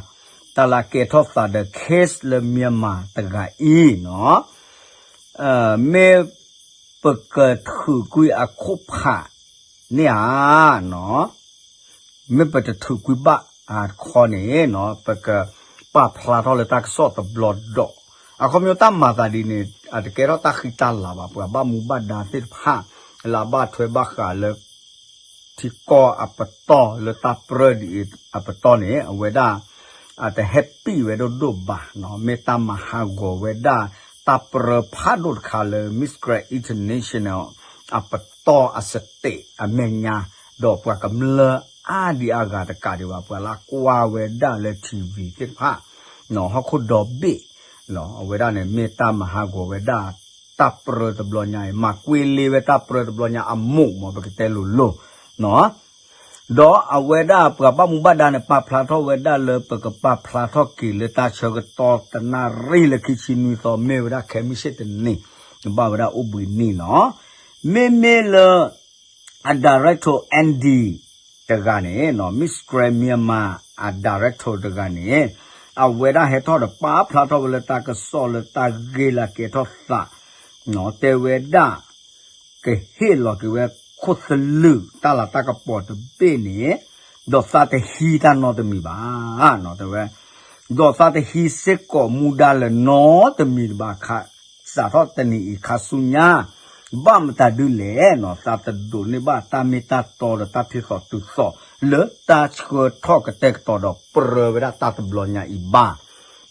တၢ်လၢအကဲထီၣ်သးဒီး case လၢ Myanmar တဂၤအံၤနီၤ မ့ၢ်ပကထုးကွံာ်အခိၣ်ဖးန့ၣ်ဧါနီၤ, မ့ၢ်ပတထုးကွံာ်ဘၣ်အခီန့ၣ်နီၤ ပကပာ်ဖျါထီၣ်လၢတၢ်ကစီၣ်တဘျီဒီး အခီပညီတၢ်မၤသးဒ်န့ၣ် အတကဲထီၣ်တၢ်ဃံတၢ်လၤဘၣ်. ပှၤဘၣ်မူဘၣ်ဒါသ့ၣ်တဖၣ် လၢအဘၣ်ထွဲဘၣ်ဃးလၢ ထံကီၢ်အပတီၢ်လၢတၢ်ပြၢဒ်အံၤအပတီၢ်န့ၣ် အဝဲဒၣ် အတ happy ဝဲဒိၣ်ဒိၣ်ဘၣ်နီၤ. မ့ၢ်တၢ်မၤဟးဂီၤဝဲဒၣ် တၢ်ပြၢဖးဒိၣ်တခါလၢ Miss Grand International အပတီၢ်အ stage အမဲာ်ညါ ဒီးပှၤကမျၢၢ်အါဒံအါဂၤတကးဒံးဘၣ် ပှၤလၢအကွၢ်ဝဲဒၣ်လၢ ထံဝံၤ သ့ၣ်တဖၣ် ဟီၣ်ခိၣ်ဒီဘ့ၣ် အဝဲဒၣ်န့ၣ် မ့ၢ်တၢ်မၤဟးဂီၤဝဲဒၣ် တၢ်ပြၢတဘျီညါအံၤ မၤကွ့လ့ဝဲတၢ်ပြၢတဘျီညါအမိၢ်မ့ၢ် ပကတဲလိၤလိၤ ဒီးအဝဲဒၣ်ပှၤဘၣ်မူဘၣ်ဒါန့ၣ် ပာ်ဖျါထီၣ်ဝဲဒၣ်လၢပကပာ်ဖျါထီၣ်က့ၤလၢတၢ်ဆၢကတီၢ်တနၣ်ရံၣ်လၢခံဆံနွံသီ မ့ၢ်ဝဲဒၣ်ခဲမုၢ်ဆ့ၣ်တနံၤ ဘၣ်ဝဲဒၣ်အိၣ်ဘှံးနံၣ်နီၤ. မ့မ့ၢ်လၢ အ director Andy တဂၤန့ၣ် Miss Grand Myanmar အ director တဂၤန့ၣ် အဝဲဒၣ်ဟဲထီၣ်ဒီးပာ်ဖျါထီၣ်ဝဲလၢတၢ်ကစီၣ်လၢတၢ်ဂ့ၢ်လၢကဲထီၣ်သး တဲဝဲဒၣ် ကဟ့ၣ်လီၤက့ၤဝဲခိၣ်သလုးတၢ်လၤတၢ်ကပီၤတဘ့ၣ်န့ၣ် ဒီးသးတဟံးတၢ်နီတမံၤဘၣ် တဲဝဲ ဒီးသးတဟံးစ့ၢ်ကီးမူဒါလၢနီတမံၤဘၣ်ခါ စးထီၣ်တနံၤအံၤခါဆူညါ ဘၣ်မတၤဒုလဲၣ်နီၤ သးတဒိးန့ၢ်ဘၣ်တၢ်မ့ၢ်တၢ်တီဒီးတၢ်ထံသိးတုၤသိး လၢတၢ်ဆှၢထီၣ်ကတဲာ်ကတီၤဒီးပြၢဝဲဒၣ်တၢ်တဘျီညါအံၤဘၣ်.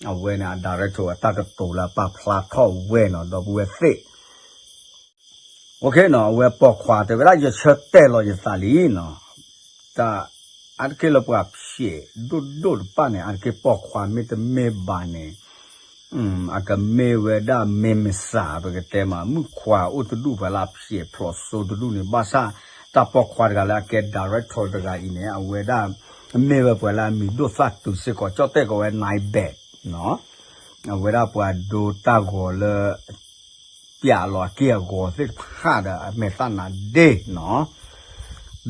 အဝဲန့ၣ် အ director အတၢ်ကတိၤလၢအပာ်ဖျါထီၣ်ဝဲနီၤ ဒီပုၢ်ဝဲၢ်သ့ၣ် အဝဲပိာ်ခွါတဲဝဲဒၣ် ယဆၢတဲာ်လီၤယသးလံနီၤ တၢ်အါတက့ၢ်လၢပှၤဖျဲးဒိၣ်ဒိၣ်တဖၣ်န့ၣ် အါတက့ၢ်ပိာ်ခွါမ့တမ့ၢ်ဘၣ်န့ၣ် အကမ့ၢ်ဝဲဒၣ်မ့ၢ်မစး ပကတဲမး မုၣ်ခွါအိၣ်တဒူၣ် ပှၤလၢအဖျဲးဖျိးစိတဒူၣ်န့ၣ် ဘၣ်ဆၣ်တၢ်ပိာ်ခွါတဂၤလၢအကဲ director တဂၤအံၤန့ၣ် အဝဲဒၣ် မ့ၢ်ဝဲပှၤလၢအမံၤဒိၣ်သၣ်တုၤစ့ၢ်ကီး ကၠီၣ်တဲၣ်ကိးဝဲ နၢးဘဲး အဝဲဒၣ်ပှၤဒိတၢ်ဂီၤလၢ ပျးလီၤအက့ၢ်အဂီၤသ့ၣ်တဖၣ်ဒီး အမဲာ်သၣ်နးဒ့နီၤ ဒီး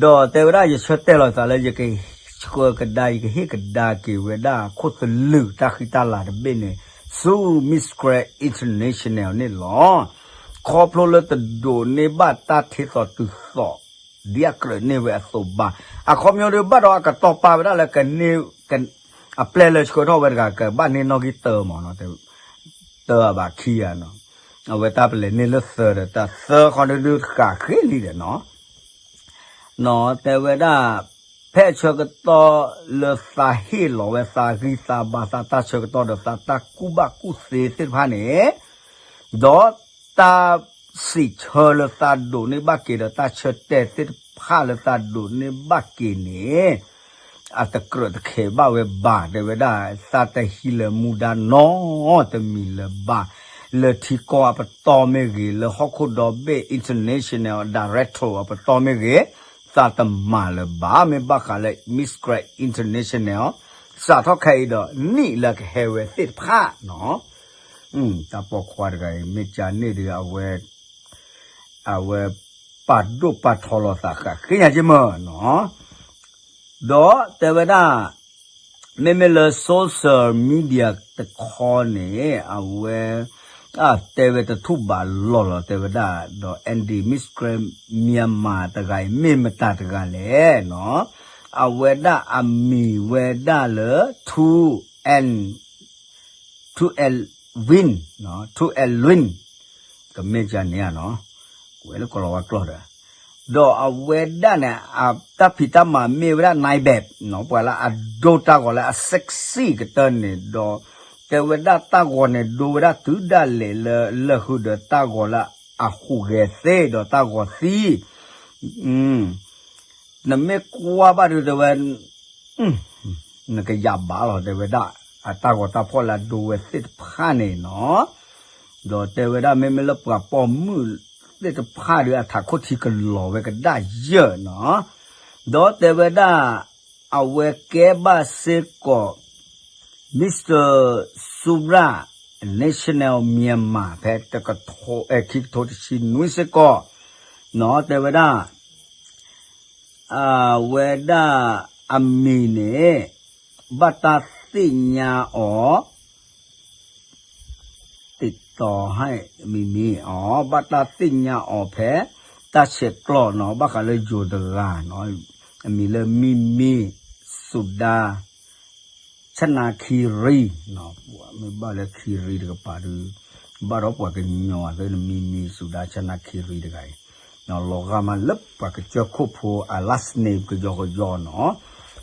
တဲဝဲဒၣ် ယဆၢတဲာ်လီၤသးလၢ ယကဆှၢကဒါ ယကဟ့ၣ်ကဒါက့ၤဝဲဒၣ်ခိၣ်သလုးတၢ်ဃံတၢ်လၤတဘ့ၣ်န့ၣ် ဆူ Miss Grand International န့ၣ်လီၤ. ခီဖျိလၢတဒိးန့ၢ်ဘၣ်တၢ်ထံသိးတုၤသိး ဒ်အကြၢးန့ၢ်ဝဲအသိးဘၣ်. အခီပညီဒီး ဘၣ်ဒီးအကတီၤပာ်ဝဲဒၣ်လၢကန့ၢ် အပျဲၢ်လၢဆှၢထီၣ်ဝဲတဂၤ ကဘၣ်န့ၢ်နီၣ်ဂံၢ်တၢမးနီၤ တၢအဘၣ်ခံဂၤနီၤ အဝဲတၢ်ပလဲၤန့ၢ်လၢသၢဒီး တၢ်သၢခီဒုဒုဃးဃ့လံဒီးနီၤ နီၤ တဲဝဲဒၣ် ဖဲအဆၢကတီၢ်လၢသးဟ့ၣ်လီၤဝဲသးဂံၢ်သးဘါ သးတၢ်ဆၢကတီၢ်ဒီးသးတၢ်ကူၣ်ဘၣ်ကူၣ်သ့သ့ၣ်တဖၣ်န့ၣ် ဒီးတၢ်စံးဆၢလၢသးဒိးန့ၢ်ဘၣ်က့ၤဒီးတၢ်ဆၢတဲာ်သ့ၣ်တဖၣ်လၢသးဒိးန့ၢ်ဘၣ်က့ၤန့ၣ် အတကြၢးတခဲးဘၣ်ဝဲဘၣ် တဲဝဲဒၣ် သးတဟံးလၢမူဒါနီတမံၤလၢၤဘၣ် လၢထံကီၢ်အပတီၢ်မ့ၢ်ဂ့ၤ လၢဟီၣ်ခိၣ်ဒီဘ့ၣ် international director အပတီၢ်မ့ၢ်ဂ့ၤ သးတမၤလၢၤဘၣ် မ့ၢ်ဘၣ်ဃးလၢ Miss Grand International စးထီၣ်ခဲအံၤဒီးနံၣ်လၢကဟဲဝဲသ့ၣ်တဖၣ်နီၤ တၢ်ပိာ်ခွါတဂၤအံၤ မ့ၢ်ကန့ၣ်ဒီး အဝဲ အဝဲပာ်ဒိၣ်ပာ်ထီလီၤသးဃးဃ့ညါက့မၢ်နီၤ ဒီးတဲဝဲဒၣ် မ့မ့ၢ်လၢ social media တခီန့ၣ် အဝဲ တဲဝဲတထူၣ်ဘးလီၢ်လီၤ တဲဝဲဒၣ် ဒီး Andy Miss Grand Myanmar တဂၤအံၤ မ့ၢ်မတၤတဂၤလဲၣ်နီၤ, အဝဲဒၣ်အမံၤဝဲဒၣ်လၢ ထူ and ထူ and win, ထူ and win ကမ့ၢ်ကန့ၣ်နီၤ, ဝဲလၢကီၢ်လီၤဝါကျိာ်ဒီး, ဒီးအဝဲဒၣ်န့ၣ် တၢ်ဖံးတၢ်မၤမ့ၢ်ဝဲဒၣ် nine bad နီၤ, ပှၤလၢအဒိတၢ်ဂီၤလၢအ sexy ကတၢၢ်န့ၣ်ဒီး, တဲဝဲဒၣ်တၢ်ဂီၤန့ၣ် ဒိဝဲဒၣ်တုၤဒၣ်လဲာ်လၢ လၢဃုာ်ဒီးတၢ်ဂီၤလၢအဟူးဂဲၤသ့ဒီးတၢ်ဂီၤသံ နမ့ၢ်ကွၢ်ဘၣ်ဒုးတဲဝဲ, နကယၤဘၣ်လီၤ တဲဝဲဒၣ်, အတၢ်ဂီၤတၢ်ဖီၣ်လၢအဒိဝဲသ့ၣ်တဖၣ်န့ၣ်နီၤ, ဒီးတဲဝဲဒၣ်မ့မ့ၢ်လၢပှၤပိာ်မုၣ်သ့ၣ်တဖၣ်ဒီး အထးခိၣ်ထံကလီၤဝဲကဒၣ်ယၢၢ်နီၤ, ဒီးတဲဝဲဒၣ် အဝဲကဲဘၣ်စ့ၢ်ကီး Mister Sura National Myanmar ဖဲတကထိ ခံကထိတဆံနွံစ့ၢ်ကီး, နီၤ တဲဝဲဒၣ် အဝဲဒၣ်အမံၤန့ၣ် ဘၣ်တၢ်သ့ၣ်ညါအီၤ တတီၤဟဲမံၤမံၤအီၤ ဘၣ်တၢ်သ့ၣ်ညါအီၤဖဲ တၢ်ဆဲးကျိးနီၤ ဘၣ်ဃးလၢယိၤတဂၤနီၤ, အမံၤလၢ မံမံ စူၤဒါ ဆနၣ်ခံရံ, မ့ၢ်ဘၣ်လၢခံရံတကပၤဒီး ဘၣ်ဒီးပှၤကညီအသ့ၣ်န့ၣ် မံမံ စူၤဒါ ဆနၣ်ခံရံတဂၤအံၤ, လီၤဂာ်မးလၢပှၤကစၢၢ်ခိၣ်ဖိအ last name ကယီကယီနီၤ,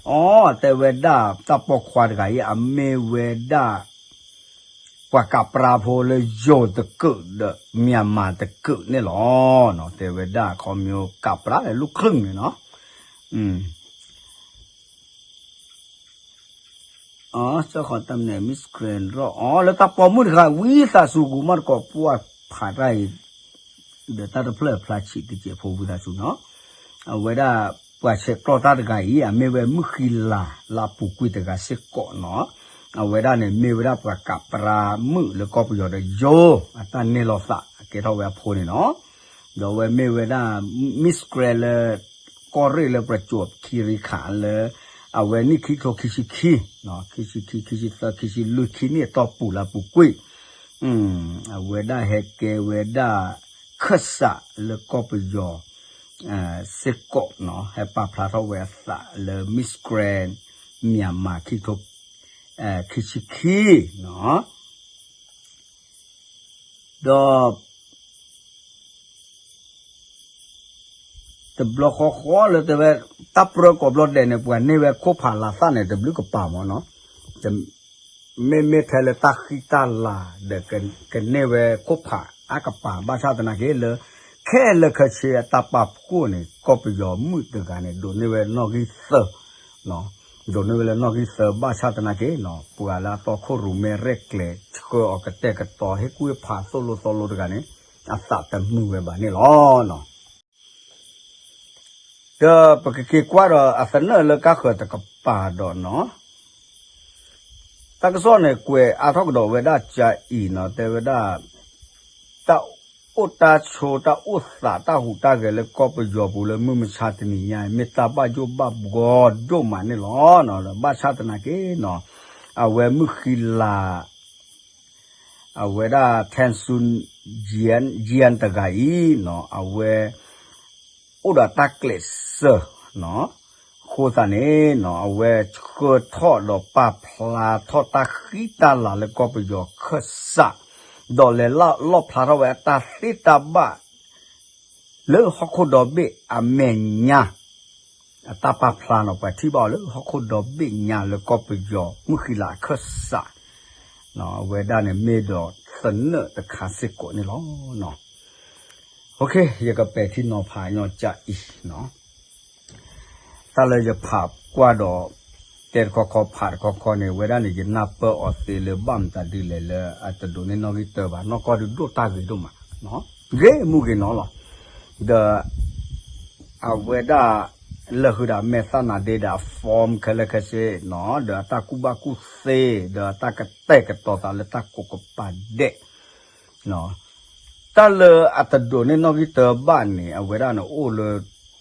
အီ တဲဝဲဒၣ်တၢ်ပိာ်ခွါတဂၤအံၤ အမ့ၢ်ဝဲဒၣ် ပှၤကးပြါဖိလၢယိၤတကုးဒီး Myanmar တကုးန့ၣ်လီၤ. တဲဝဲဒၣ်ခီမ့ၢ်ကးပြါလၢလူၢ်ချၢၣ်န့ၣ်နီၤ, စၢဃီၤတၢ်မနုၤ Miss Grand ရီၣ်အီၤ လၢတၢ်ပိာ်မုၣ်တဂၤ ဝံသးစူၤ ကူမီၢ်တကိးပှၢ်ဖးတၢ်အံၤ ဒီးတၢ်တဖျၢၣ်ဖျါဆံးတစဲးဖိ ဝံသးစူၤနီၤ, အဝဲဒၣ်ပှၤဆဲးကျိးတၢ်တဂၤအံၤ အမ့ၢ်ဝဲမုၣ်ဃံလၤလၢအပူၤကွံာ်တဂၤစ့ၢ်ကီးနီၤ, အဝဲဒၣ်န့ၣ် မ့ၢ်ဝဲဒၣ်ပှၤကးပြါမုၣ်လၢကီၢ်ပယီၤဒီးယိၤ အတၢ်န့ၢ်လိာ်သး အကဲထီၣ်ဝဲအဖိန့ၣ်နီၤ, ဒီးအဝဲမ့ၢ်ဝဲဒၣ် Miss Grand လၢ ကီၢ်ရ့ၣ်လၢပှၤကိးခံရံခးလၢ အဝဲန့ၣ်ခံကထိခံဆံခံ, ခံဆံခံ, ခံဆံသၢ, ခံဆံလွံၢ် ခံနံၣ်အတီၢ်ပူၤလၢအပူၤကွံာ်, အဝဲဒၣ်ဟဲကဲဝဲဒၣ် ခၢၣ်စးလၢကီၢ်ပယီၤ စ့ၢ်ကီးနီၤ, ဟဲပာ်ဖျါထီၣ်ဝဲအသးလၢ Miss Grand Myanmar ခံကထိ ခံဆံခံနီၤ, ဒီး တဘျီဃီဃီလၢတဲဝဲ တၢ်ပြၢကိးဘျီဒဲးန့ၣ် ပှၤန့ၢ်ဝဲခိၣ်ဖးလၤသၣ်န့ၣ် တဘျုးကပၤမ့ၢ်နီၤ, မ့မ့ၢ်ထဲလၢတၢ်ဃံတၢ်လၤဒီး ကန့ၢ်ဝဲခိၣ်ဖးအါကပၤ ဘၣ်ဆၣ်သနာ်က့လၢ ခဲလၢာ်ခဲဆ့အတၢ်ပာ်ဖှိၣ်န့ၣ် ကီၢ်ပယီၤမုၣ်တဂၤန့ၣ် ဒိးန့ၢ်ဝဲနီၣ်ဂံၢ်သၢ ဒိးန့ၢ်ဝဲလၢနီၣ်ဂံၢ်သၢ ဘၣ်ဆၣ်သနာ်က့နီၤ ပှၤလၢအတီခိၣ်ရိၣ်မဲရဲၣ်ကျဲၤ ဆှၢအီၤကတဲာ်ကတီၤ ဟ့ၣ်ကူၣ်ဟ့ၣ်ဖးသိၣ်လိသီလိတဂၤန့ၣ် အသးတမုာ်ဝဲဘၣ်န့ၣ်လီၤ. ဒီးပကက့ၤကွၢ်ဒီးအသနၢၣ်လၢကါဃၢၤတကပၤဒီးနီၤ တၢ်ကစီၣ်န့ၣ် ကွဲးအါထီၣ်ကဒီးဝဲဒၣ်ကၠါအံၤနီၤ တဲဝဲဒၣ် တၢ်အိၣ်တၢ်ဆိး တၢ်အိၣ်သး တၢ်ဟူးတၢ်ဂဲၤလၢကီၢ်ပယီၤပူၤလၢမုၢ်မဆါတနံၤညါ မ့ၢ်တၢ်ဘၣ်ယိၣ်ဘၣ်ဘှီဒိၣ်မးန့ၣ်လီၤ. ဘၣ်ဆၣ်သနာ်က့နီၤ အဝဲမုၣ်ဃံလၤ အဝဲဒၣ် ထၢၣ်စူၣ်ယၣ် ယၣ်တဂၤအံၤနီၤ အဝဲ အိၣ်ဒီးတၢ်ကျဲးစၢးနီၤ အဃိသတးန့ၣ်နီၤ အဝဲဆှၢထီၣ်ဒီးပာ်ဖျါထီၣ်တၢ်ဃံတၢ်လၤလၢကီၢ်ပယီၤခၢၣ်စး ဒီးလဲၤလီၣ်ဖျါထီၣ်ဝဲအတၢ်သ့တၢ်ဘၣ် လၢဟီၣ်ခိၣ်ဒီဘ့ၣ်အမဲာ်ညါ အတၢ်ပာ်ဖျါနီၤ ပှၤထံၣ်ဘၣ်အီၤလၢဟီၣ်ခိၣ်ဒီဘ့ၣ်ညါလၢကီၢ်ပယီၤ မုၣ်ဃံလၤအခၢၣ်စး အဝဲဒၣ်န့ၣ်မ့ၢ်ဒီးသနၢၣ်တခါစ့ၢ်ကီးန့ၣ်လီၤ. ယကပဲာ်ထံနီၤဖးညီကၠါအံၤ တၢ်လၢယဖးကွၢ်ဒီး တဲတခီခီဖးတခီခီန့ၣ် ဝဲဒၣ်န့ၣ် ယနၢ်ပၢၢ်အီၤသ့လၢဘၣ်မတၤဒ်လဲၣ်လၢအတဒိးန့ၢ်နီၣ်ဂံၢ်တၢဘၣ် နီၢ်ကီၢ်ဒုးဒိၣ်တၢ်ဂ့ၤဒိၣ်မး ဂ့ၤမူဂ့ၤနီၤလီၤ. ဒီး အဝဲဒၣ် လၢဃုာ်ဒီးမဲာ်သၣ်နၤဒ့ဒီးအ form ခဲလၢာ်ခဲဆ့နီၤ ဒီးအတၢ်ကူၣ်ဘၣ်ကူၣ်သ့ ဒီးအတၢ်ကတဲာ်ကတီၤသးလၢတၢ်ကိးကပၤဒဲး တၢ်လၢအတဒိးန့ၢ်နီၣ်ဂံၢ်တၢဘၣ်န့ၣ် အဝဲဒၣ်န့ၣ်အိၣ်လၢ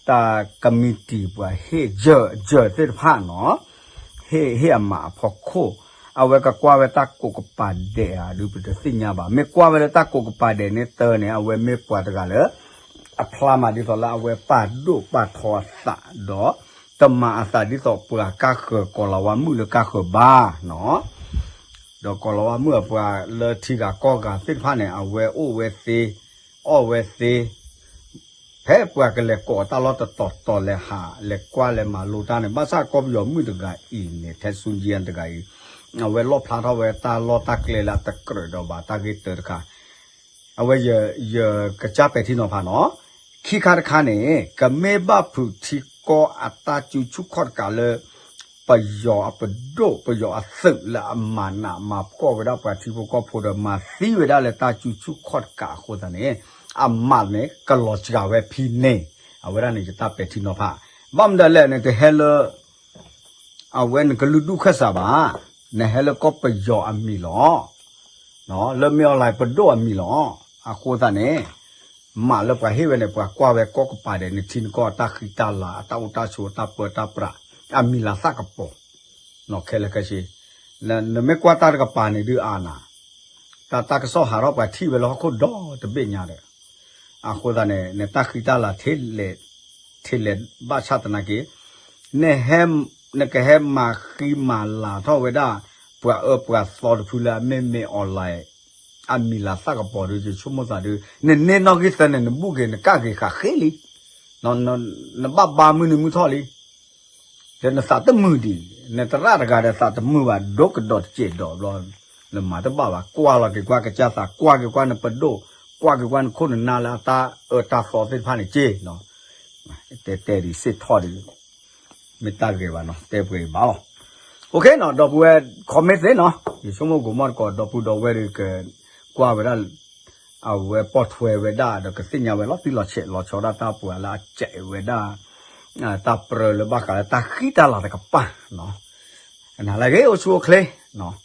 တၢ်ကမံးတံာ်ပှၤဟ့ၣ်ယၢၤယၢၤသ့ၣ်တဖၣ်နီၤ ဟ့ၣ်အမးအဖီခိၣ်, အဝဲကကွၢ်ဝဲတၢ်ကိးကပၤဒဲးဧါ ဒုးပတသ့ၣ်ညါဘၣ်. မ့ၢ်ကွၢ်ဝဲလၢတၢ်ကိးကပၤဒဲးန့ၣ်တၢ်န့ၣ် အဝဲမ့ၢ်ပှၤတဂၤလၢ အဖျါမးဒ်သိးလၢအဝဲပာ်ဒိၣ်ပာ်ထီအသးဒီး တမၤအသးဒ်သိးပှၤကါဃၢၤကီၤလၤဝါမုၣ်လၢကါဃၢၤဘၣ်နီၤ. ဒီးကီၤလၤဝါမုၣ်အပှၤလၢထံဂၤကီၢ်ဂၤသ့ၣ်တဖၣ်န့ၣ် အဝဲအိၣ်ဝဲသ့, အီၣ်ဝဲသ့, ဖဲပှၤကလဲၤကိးအတၢ်လီၢ်တတီၤတီၤလဲၤဟး လဲၤကွၢ်လဲၤမၤလိတၢ်န့ၣ် ဘၣ်ဆၣ်ကီၢ်ပယီၤမုၣ်တဂၤအံၤန့ၣ် ထဲဆူယဲၢ်တဂၤအံၤ အဝဲလီၣ်ဖျါထီၣ်ဝဲတၢ်လီၢ်တၢ်ကျဲလၢအတကြၢးဒီးဘၣ်တၢ်ဂ့ၢ်တၢတခါ အဝဲယကစၢ်ပဲာ်ထံနီၤဖးနီၤ. ခံခါတခါန့ၣ် ကမ့ၢ်ဘၣ်ဖုးထံကီၢ်အတၢ်စုဆူၣ်ခီၣ်တကးလၢ ပယီၤအပဒိၣ် ပယီၤအသုးလၢအမၤနးမၤဖှီၣ်ဝဲဒၣ်ပှၤထံဖိကီၢ်ဖိဒီး မၤသံဝဲဒၣ်လၢတၢ်စုဆူၣ်ခီၣ်တကးအဃိသတးန့ၣ် အမးန့ၣ် ကလီၤစှၤဝဲဖဲန့ၣ်, အဝဲဒၣ်န့ၣ်ယတၢ်ပဲာ်ထံနီၤဖး. ဘၣ်မနုၤလဲၣ်န့ၣ် တဟဲလၢ အဝဲနကလုၢ်ဒူၣ်ခၢၣ်စးဘၣ်, နဟဲလၢကီၢ်ပယီၤအမံၤလီၤ. လၢမ့ၢ်အီၤလၢပဒိၣ်အမံၤလီၤ. အဃိသတးန့ၣ် မးလၢပှၤဟ့ၣ်ဝဲန့ၣ် ပှၤကွၢ်ဝဲကီၢ်ကပၤဒဲး နထံနကီၢ်အတၢ်ဃံတၢ်လၤ အတၢ်အိၣ်တၢ်ဆိး အတၢ်ပၢတၢ်ပြး အမံၤလၤသၣ်ကပီၤ ခဲလၢာ်ခဲဆ့, နမ့ၢ်ကွၢ်တၢ်တကပၤန့ၣ်ဒုးအါနၤ, တၢ်တၢ်ကစီၣ်ဟးထီၣ်ပှၤထံၣ်ဝဲလၢဟီၣ်ခိၣ်ဒီတဘ့ၣ်ညါဒီး အဃိသတးန့ၣ် နတၢ်ဃံတၢ်လၤ ထဲလဲၣ်ဘၣ်ဆၣ်သနာ်က့ နကဟဲမၤဃံမၤလၤထီၣ်ဝဲဒၣ် ပှၤအၢပှၤသီတဖုလၢအမ့ၢ်မ့ၢ်အီၤလဲၣ် အမံၤလၤသၣ်ကပီၤဒုး ယဆိကမိၣ်သးဒုး နန့ၢ်နီၣ်ဂံၢ်သၢန့ၣ် နဘူၣ်က့ၤနကၣ်က့ၤဃးဃ့လံ. နဘၣ်ဘါမုၢ်နံၤမုၢ်ထီၣ်လံ. ဒီးနသးတမုာ်ဒံး, နသရၣ်တဂၤဒီးသးတမုာ်ဘၣ် ဒိကဒီးတစဲးဒီးဘျီ, နမၤတဘၣ်ဘၣ် ကွၢ်လီၤက့ၤကွၢ်ကစၢ်သး ကွၢ်က့ၤကွၢ်နပဒိၣ်, ကွၢ်က့ၤကွၢ်နခိၣ်နနၢ်လၢအတၢ်အၢတၢ်သီသ့ၣ်တဖၣ်န့ၣ်က့ၤ, တဲတဲဒံးစ့ၢ်ထီၣ်ဒံး, မ့ၢ်တၢ်ဂ့ၤဘၣ်နီၤ တဲပှဲၤအံၤဘၣ်လီၤ. အိၣ်ခ့နီၤ ဒီပုၢ်ဝဲၢ် comment သ့နီၤ ယဆိကမိၣ်ကိးမီၢ်တကိး ဒီပုၢ်ဒီဝဲၢ်ဒီးကကွၢ်ဝဲဒၣ် အဝဲပိာ်ထွဲဝဲဒၣ်ဒီးကသ့ၣ်ညါဝဲလီၤတံၢ်လီၤဆဲး လီၤဆီဒၣ်တၢ်ပှၤလၢအစဲးဝဲဒၣ် တၢ်ပြၢလၢဘၣ်ဃးလၢတၢ်ဃံတၢ်လၤတကပၤနီၤ, နၤလၢဂ့ၤအိၣ်ဆူၣ်အိၣ်ချ့,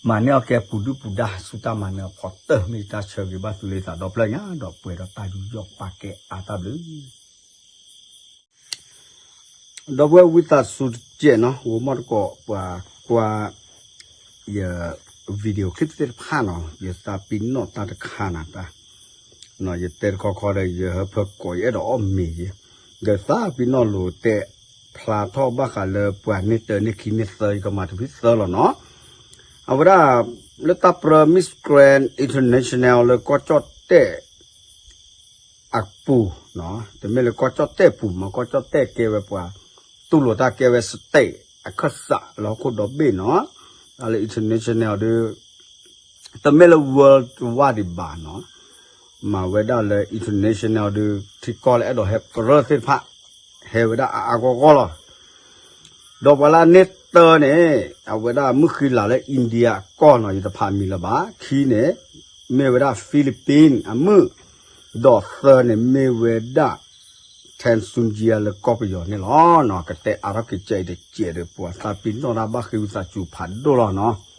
မၤန့ၢ်အီၣ်ကဲပူၤဒုၣ်ပူၤဒါ ဆူတၢ်မၤနၢၤအဖီတၢၢ် မ့ၢ်တၢ်ဆၢဂ့ၤဘၣ်သုလၢသးဒီဖျၢၣ်ညါ ဒီးပှဲၤဒီးတၢ်ယူးယီၣ်ပာ်ကဲအါတၢ်ဘျုး ဒီပုၢ်ဝဲၢ်ဝံသးစူၤတစဲးနီၤ ဂိၤမီၢ်တကိးပှၤကွၢ် ယ video clip သ့ၣ်တဖၣ်နီၤ ယသးပ့ၤနီၣ်တၢ်တခါနၤတၢ်, ယတဲတခီခီဒီး ယဟၢဖၢကိးယအဲၣ်ဒိးအီၣ်မ့ၤယဲ, ဒီးသးပ့ၤနီၣ်လိၤတဲဖျါထီၣ်ဘၣ်ဃးလၢပှၤန့ၢ်တၢန့ၢ်ခံန့ၢ်သၢ ယကမၤတဖုသၢလီၤနီၤ, အဝဲဒၣ် လၢတၢ်ပြၢ Miss Grand International လၢကီၢ်ကၠီၣ်တဲၣ် အပူၤ, တမ့ၢ်လၢကီၢ်ကၠီၣ်တဲၣ်ပူၤမး ကီၢ်ကၠီၣ်တဲၣ်ကဲဝဲပှၤ တူၢ်လိာ်တၢ်ကဲဝဲ state အခၢၣ်စးလၢဟီၣ်ခိၣ်ဒီဘ့ၣ်နီၤ, လၢ international ဒုး တမ့ၢ်လၢ worldwide ဒံးဘၣ်နီၤ, မၤဝဲဒၣ်လၢ international ဒုး ထံကီၢ်လၢအဲၣ်ဒိးဟဲကရၢသ့ၣ်တဖၣ် ဟဲဝဲဒၣ်အါအါဂီၢ်ဂီၢ်လီၤ. ဒီးပှၤလၢအန့ၢ်တၢန့ၣ် အဝဲဒၣ်မုၢ်ဃံလၤလၢ India အကီၢ်နီၤ ယတဖးမံၤလၢၤဘၣ်, ခံန့ၣ် မ့ၢ်ဝဲဒၣ် Philippines အမုၣ်, ဒီးသၢန့ၣ်မ့ၢ်ဝဲဒၣ် Tanzania လၢကီၢ်ပယီၤန့ၣ်လီၤ. ကတဲအါထီၣ်က့ၤကဲအံၤတကဲးဒီး ပှၤသးပ့ၤနီၣ်တၢ်ဘၣ်ဃ့ဝံသးစူၤဖးဒိၣ်လီၤနီၤ.